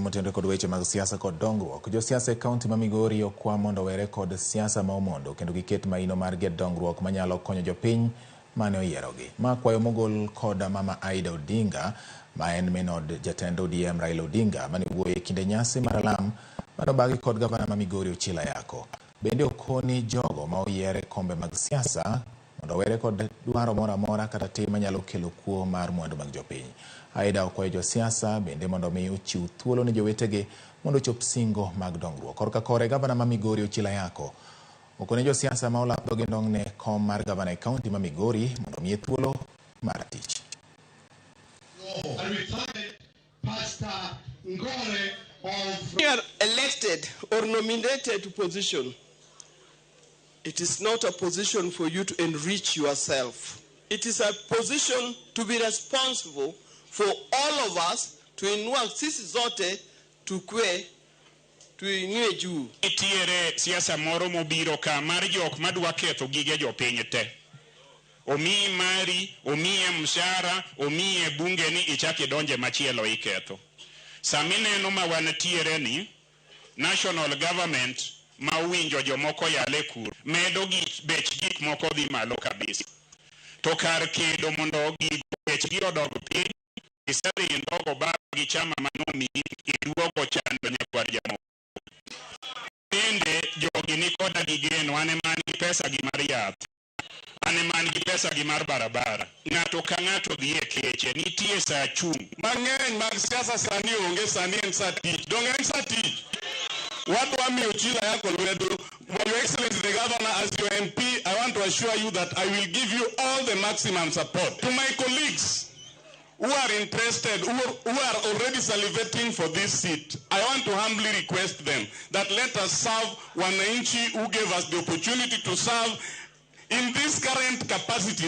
Motenore kod weche mag siasa kod dongruok. Josiasa e kaunti ma Migori okwa mondo owere kod siasa ma omondo kendo giket maino margi e dongruok manyalo konyo jopiny mane oyierogi. Ma kwayo mogol kod Mama Aida Odinga ma en min od jatend ODM Raila Odinga mane owuoyo e kinde nyasi mar alam mane obagi kod gavana ma Migori Ochilo Ayako. Bende okoni jogo ma oyier e kombe mag siasa mondo owere kod dwaro moro amora kata tim manyalo kelo kuo mar mwandu mag jopiny. Aida okwayo josiasa bende mondo mi ochiw thuolo ne jowetegi mondo ochop singo mag dongruok. Korka kore, gavana ma Migori Ochilo Ayako okone josiasa ma olap dhogi ndong' ne kom mar gavana e kaunti ma Migori mondo omiye thuolo mar tich. And we thank Pastor Ngore of You are elected or nominated to position. It is not a position for you to enrich yourself. It is a position to be responsible for all of us, tuinua sisi zote tukue tuinue juu. Nitiere siasa moro mobiro ka mar jok madwa ketho gige jopiny te. Omiyi mari, omiye mshahara, omiye bunge ni ichak idonje machielo iketho. Samineno ma wantiere ni national government ma owinjo jomoko yale kur medo gik bech gik moko dhi malo kabisa. To kar kedo mondo gigo bechgi odog piny, isedhi indogo baba gi chama manomiyi iduogo chando nyakwar Jaramogi. Bende jogi ni koda gi geno, an ema an gi pesa gi mar yath, an ema an gi pesa gi mar barabara. Ng'ato ka ng'ato dhi e keche, nitie saa chung'. Mang'eny mag siasa sani onge, sani en sa tich. Donge en sa tich? Wadwa miyo Ochilo Ayako lwedo. Your Excellency the Governor, as your MP, I want to assure you that I will give you all the maximum support. To my colleagues who are interested, who are already salivating for this seat, I want to humbly request them that let us serve wananchi who gave us the opportunity to serve in this current capacity.